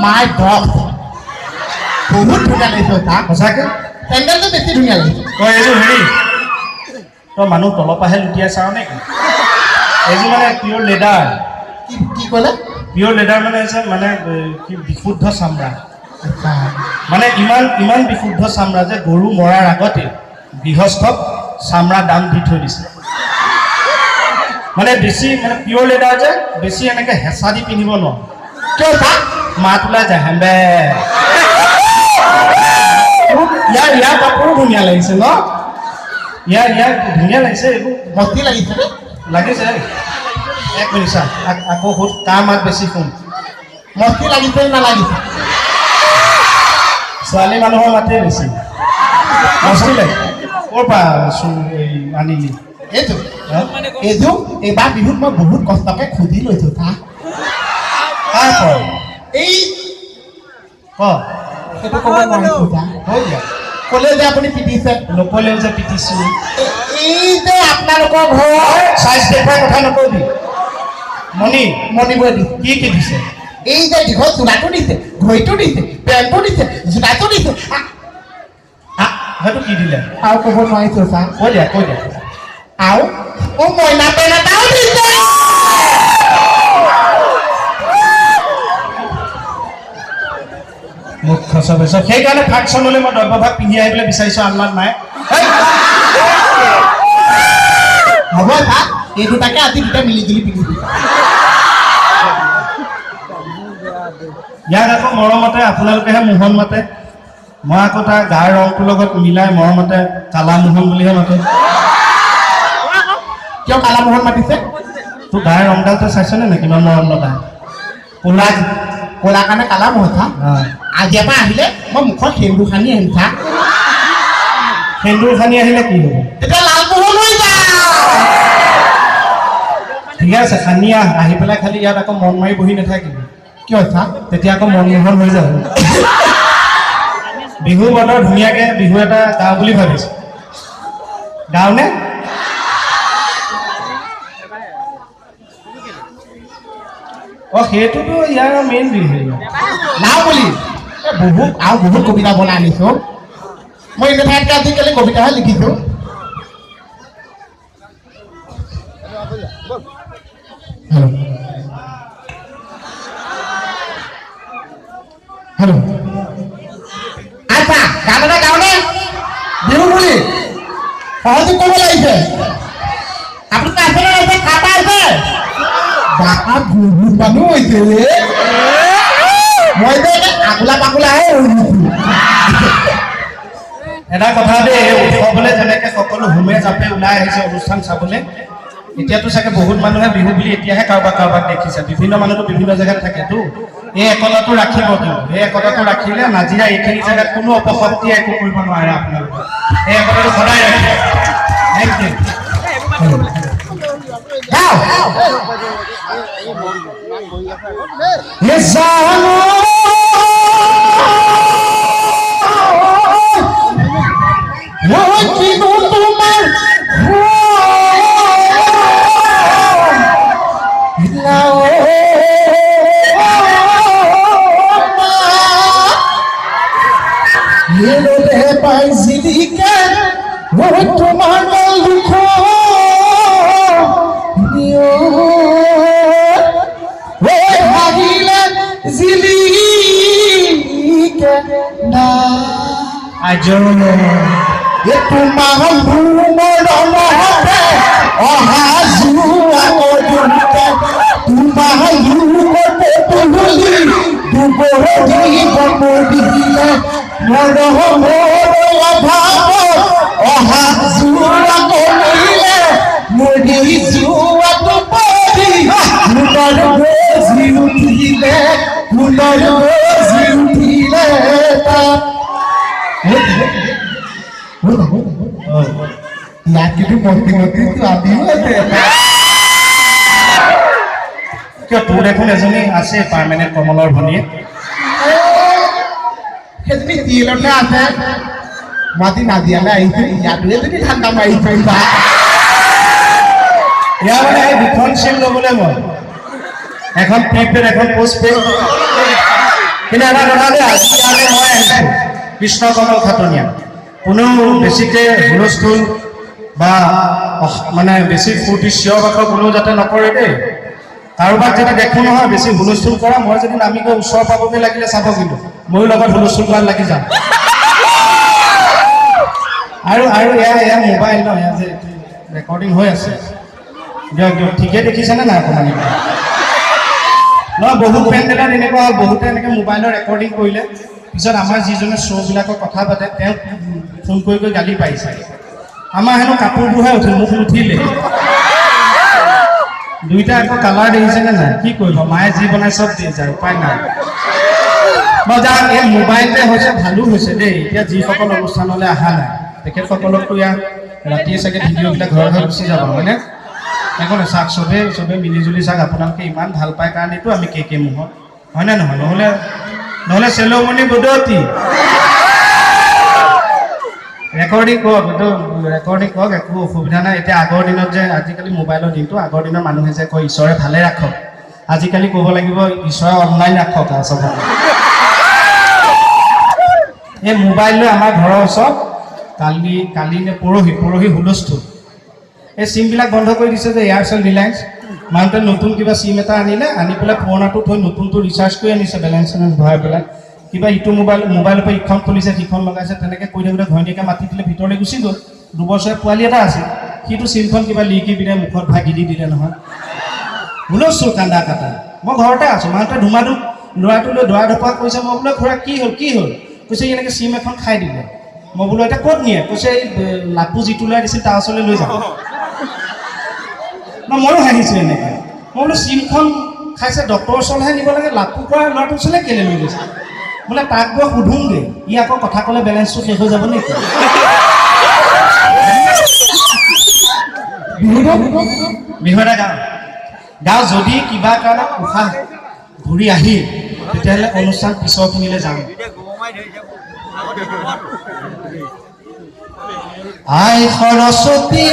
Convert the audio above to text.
মাই god, বহুত ধুনীয়া লাগিছে তাক। সঁচাকে? চেণ্ডেলটো বেছি ধুনীয়া লাগিছে। তই এইযোৰ হেৰি, তই মানুহ তলৰ পৰাহে লুটিয়াই চাৱ নেকি? এইযোৰ মানে পিয়'ৰ লেডাৰ। কি কি ক'লে? পিয়'ৰ লেডাৰ মানে হৈছে মানে কি বিশুদ্ধ চামৰা। আচ্ছা। মানে ইমান ইমান বিশুদ্ধ চামৰা যে গৰু মৰাৰ আগতে গৃহস্থক চামৰা দাম দি থৈ দিছে। মানে বেছি মানে পিয়'ৰ লেডাৰ যে বেছি এনেকে হেঁচা দি পিন্ধিব নোৱাৰো। কিয় তাক? মাত ওলাই যায় হেম্বে। ইয়াৰ ইয়াৰ কাপোৰো ধুনীয়া লাগিছে ন? ইয়াৰ ইয়াৰ ধুনীয়া লাগিছে এইবোৰ। মস্তি লাগিছে নে? লাগিছে। এক মিনিট চা, আকৌ সুধ, কাৰ মাত বেছি শুন। মস্তি লাগিছে নে নালাগিছে? ছোৱালী মানুহৰ মাতেই বেছি মস্তি লাগে। ক'ৰ পৰা এই আনিলি? এইটো? হা? এইযোৰ এইবাৰ বিহুত মই বহুত কষ্টকে খুজি লৈছো চা। কাৰ পৰা? এই ক। সেইটো ক'ব নোৱাৰিছো চা। হৈ দিয়া। ক'লে যে আপুনি পিটিছে। নক'লেও যে পিটিছো। এই যে আপোনালোকৰ ঘৰ চাইজ দেখুৱাই কথা নকবি। মণি। মণিবই দিছে। কি কি দিছে? এই যে দীঘল চোলাটো দিছে, ঘড়ীটো দিছে, পেণ্টটো দিছে, জোতাটো দিছে। সেইটো কি দিলে? আৰু ক'ব নোৱাৰিছো চা। কৈ দিয়া, কৈ দিয়া। আৰু অ মইনা পেন এটাও দিছে। মোক খচা পাইছ, সেইকাৰণে ফাংচনলৈ মই দ্ৰব্যভাগ পিন্ধি আহিবলৈ বিচাৰিছোঁ, আহ্লাদ নাই। হ'ব চা, এই দুটাকে আজি দুটা মিলি জুলি পিন্ধিবি। ইয়াক আকৌ মৰমতে আপোনালোকেহে মোহন মাতে, মই আকৌ তাৰ গাৰ ৰংটোৰ লগত মিলাই মৰমতে কালা মোহন বুলিহে মাতো। কিয় কালা মোহন মাতিছে? তোৰ গাৰ ৰংডাল তই চাইছনে নাই, কিমান মৰম লগা ক'লা। ক'লা কাৰণে কালা মোহন চা। আজিৰ পৰা আহিলে মই মুখত সেন্দুৰ সানি আহিম চা। সেন্দুৰ সানি আহিলে কি হ'ব? তেতিয়া লাল মোহন হৈ যায়। ঠিকে আছে, সানি আহ। আহি পেলাই খালি ইয়াত আকৌ মন মাৰি বহি নাথাকিবি। কিয় চা? তেতিয়া আকৌ মনমোহন হৈ যাব। বিহু বতৰ, ধুনীয়াকে বিহু এটা গাওঁ বুলি ভাবিছো। গাওঁনে? অ, সেইটোতো ইয়াৰ মেইন বিহু। লাও বুলি এই বহুত আৰু বহুত কবিতা বনাই আনিছো মই। এনে ঠাইতকৈ আজিকালি কবিতাহে লিখিছো। হেল্ল' হেল্ল', আচ্ছা, গান এটা গাওঁনে বিহু বুলি? সহযোগ কৰিব লাগিছে। আপোনালোকে আছে নে আছে? খাতা আছে? বাপ, বহুত মানুহ হৈছে ৰে। মই যে একে আগোলা পাগোলাহে হৈ গৈছো। এটা কথা দেই, এই উৎসৱলৈ যেনেকে সকলো হোমে জাপে ওলাই আহিছে অনুষ্ঠান চাবলৈ, এতিয়াতো চাগে বহুত মানুহে বিহু বুলি এতিয়াহে কাৰোবাক কাৰোবাক দেখিছে। বিভিন্ন মানুহতো বিভিন্ন জেগাত থাকেতো। এই একতাটো ৰাখিব কিন্তু। এই একতাটো ৰাখিলে নাজিৰা এইখিনি জেগাত কোনো অপশক্তিয়ে একো কৰিব নোৱাৰে। আপোনালোকে এই একতাটো সদায় ৰাখিব। Thank U. গাওঁ। এ জানো মই কিনো তোমাৰ পাই জিলিকে তোমাৰ দুখ। হাঁহিলে জিলিকে না। আজ এ তোমাৰ মৰমতে অহা যোৱা কৰোঁতে তোমাৰ লোকৰ পদূলি দুবৰি পৰিলে, মৰমৰ অভাৱত অহা যোৱা কৰিলে মৰি যোৱাটো পৰি পুনৰ গজি উঠিলে, পুনৰ গজি উঠিলে তাত। ইয়াত কিন্তু মস্তি মস্তি ছোৱালীও আছে। কিয়, তোৰ দেখোন এজনী আছে পাৰ্মানেণ্ট, কমলৰ ভনীয়ে। সেইজনী চিৰিয়েলতহে আছে। মই আজি নাজিয়ালৈ আহিছো, ইয়াতো যদি ঠাণ্ডা মাৰি থৈ যা। ইয়াৰ মানে সেই দুখন চিম ল'বলৈ মন, এখন প্ৰিপেইড, এখন পোষ্ট পেইড। কিন্তু এটা কথা যে আজি ইয়ালৈ মই আহিছোঁ কৃষ্ণ কমল খাটনিয়া, কোনেও বেছিকৈ হুলস্থুল বা মানে বেছি ফূৰ্তি চিঞৰ বাখৰ কোনেও যাতে নকৰে দেই। কাৰোবাক যদি দেখোঁ নহয় বেছি হুলস্থুল কৰা, মই যদি নামি গৈ ওচৰ পাবগৈ লাগিলে চাব, কিন্তু ময়ো লগত হুলস্থুল কৰাত লাগি যাম। আৰু আৰু এয়া এয়া মোবাইল ন, এয়া যে ৰেকৰ্ডিং হৈ আছে। দিয়ক দিয়ক, ঠিকেই দেখিছেনে নাই অকণমান? নহয়, বহুত পেণ্ডেলত এনেকুৱা হ'ল, বহুতে এনেকৈ মোবাইলৰ ৰেকৰ্ডিং কৰিলে, পিছত আমাৰ যিজনে শ্ব'বিলাকৰ কথা পাতে তেওঁক ফোন কৰি কৰি গালি পাৰিছে, আমাৰ হেনো কাপোৰবোৰহে উঠিল, মুখ নুঠিলে। দুইটা আকৌ কালাৰ দেখিছেনে নাই? কি কৰিব, মায়ে যি বনাই চব দি যায়, উপায় নাই। বাৰু যাক, এই মোবাইলতে হৈছে, ভালো হৈছে দেই। এতিয়া যিসকল অনুষ্ঠানলৈ অহা নাই তেখেতসকলকতো ইয়াত ৰাতিয়ে চাগে ভিডিঅ'বিলাক ঘৰে ঘৰে গুচি যাব, হয়নে? একো নাই, চাওক চবেই চবেই মিলিজুলি চাওক। আপোনালোকে ইমান ভাল পায় কাৰণেতো আমি কে কে মোহত, হয়নে নহয়? নহ'লে নহ'লে চেলৌমণি বদতি ৰেকৰ্ডিং কৰক, এইটো ৰেকৰ্ডিং কৰক, একো অসুবিধা নাই। এতিয়া আগৰ দিনত যে, আজিকালি মোবাইলৰ দিনটো, আগৰ দিনৰ মানুহে যে কয় ঈশ্বৰে ভালে ৰাখক, আজিকালি ক'ব লাগিব ঈশ্বৰে অনলাইন ৰাখক। আৰু চবকে এই মোবাইল লৈ আমাৰ ঘৰৰ ওচৰত কালি কালি নে পৰহি পৰহি হুলস্থুল। এই চিমবিলাক বন্ধ কৰি দিছে যে এয়াৰচেল, ৰিলায়েন্স। মানুহটোৱে নতুন কিবা চিম এটা আনিলে, আনি পেলাই পুৰণাটো থৈ নতুনটো ৰিচাৰ্জ কৰি আনিছে, বেলেঞ্চ চেলেঞ্চ ভৰাই পেলাই। কিবা ইটো মোবাইলৰ পৰা ইখন খুলিছে, সিখন লগাইছে, তেনেকৈ কৰি থাকোঁতে ঘৈণীয়েকে মাতি দিলে, ভিতৰলৈ গুচি গ'ল। 2 বছৰীয়া পোৱালি এটা আছিল, সিটো চিমখন কিবা লিকি পিনে মুখত ভাগি দি দিলে নহয়, হুলস্থুল, কান্দা কাটা। মই ঘৰতে আছোঁ, মানুহটোৱে ধুমাধুম ল'ৰাটো লৈ দৰা ধপা কৰিছে। মই বোলো খুৰা কি হ'ল কি হ'ল? কৈছে ই এনেকৈ চিম এখন খাই দিলে। মই বোলো এতিয়া ক'ত নিয়ে? কৈছে এই লাপু যিটো ল'ৰাই দিছিল তাৰ ওচৰলৈ লৈ যাম। ন ময়ো হাঁহিছোঁ এনেকৈ। মই বোলো চিমখন খাইছে, ডক্টৰৰ ওচৰলৈহে নিব লাগে, লাপু কৰা ল'ৰাটোৰ ওচৰলৈ কেলৈ লৈ গৈছে? বোলে তাক গৈ সোধোংগৈ, ই আকৌ কথা ক'লে বেলেঞ্চটো শেষ হৈ যাব নেকি। বিহু এটা গাওঁ গাওঁ। যদি কিবা কাৰণত উশাহ ঘূৰি আহিল তেতিয়াহ'লে অনুষ্ঠান পিছৰখিনিলৈ যাম। আই সৰস্বতী।